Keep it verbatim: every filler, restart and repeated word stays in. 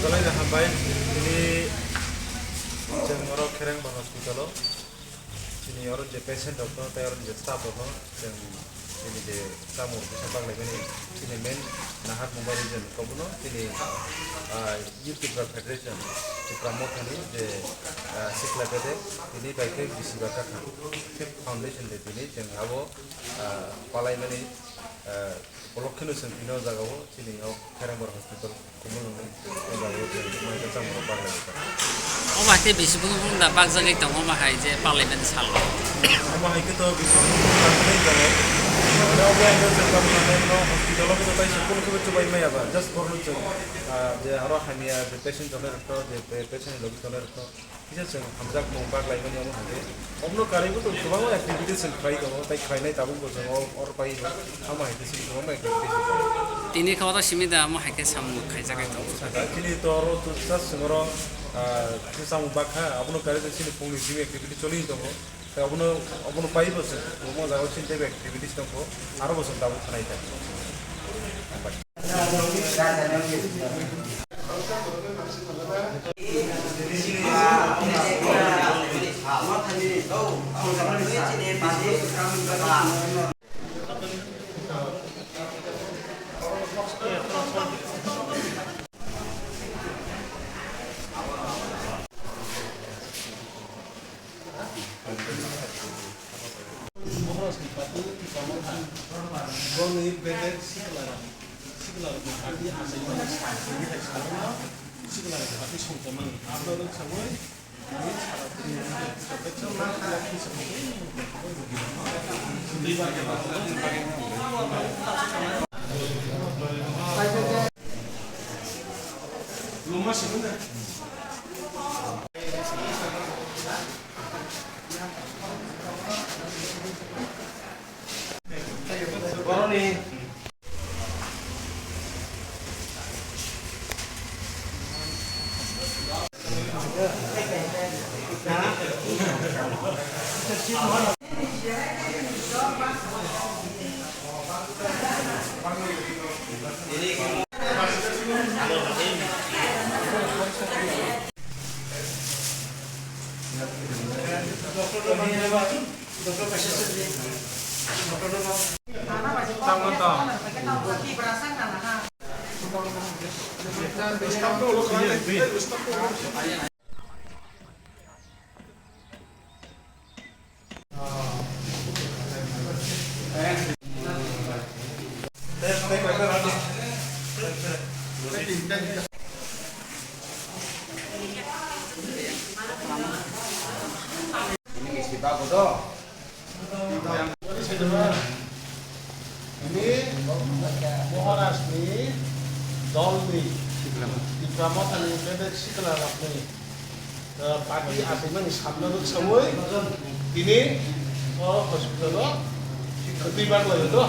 Belai no hambai, tini chwng oro Kherengbar hospital o, tini oro je patient rok no tei oro je staff rok no chwng tini je chamung rok kisa baklaimani, tini main nahar Mumbai region kobuno tini, ah, Youth Tipra Federation, Tipra Mothani je, ah, sikla bedek, tini bai khe bisi ba kakha foundation de tini chwng abo, ah, palaimani, ah, Bolok kheno chwng tini o jaga o chini o Kherengbar hospital Kumulwng ni o jaga o chwng mai khe chamung rok baklai kha. Omo hai khe bisi bung bung da bakjagwi tongo, omo hai je parliament salo. Omo hai khe to bisi bung bung bakjagwi tongo. Oro o yang khe chwng bakjagwi no hospital o khe to tai se kunu khe chubai maya ba, just borok no chwng, ah, je aro hamya je patient tongnai rok to, je patient ni logi tongnai rok to. Kisa chwng hamjakmung baklaimani omo hai khe. Omono karwi bo chwng kwbangma activities chwng khlai tongo, tei khlainai tabuk bo chwng o, oro pai no. Omo hai khe chwng kwbangma activities chwng khlai. Tini khe oro simi da omo hai khe samung khaijak hai tongo. Saka chini to oro to just chwng oro, ah, kisa samung bakha, abono karwi chini phungni gym activity choli tongo. Tei obono, obono pai bo chwng kwbangma jaga o chini teibo activities tongo, aro bo chwng tabuk khanai ta. Borokni pati tongmani hai. Borokni bedek sikla rok, sikla rokni pati achaimani sal, tini hai salrokno sikla rokni pati songchaimani. Aboni sawi, tini sara tini Luma sini. Boroni. Ini Maharajni dolni Tipra Mothani bedek sikla rokni, eh, pati achaimani samno rwksawi tini o hospital o twibak laio do.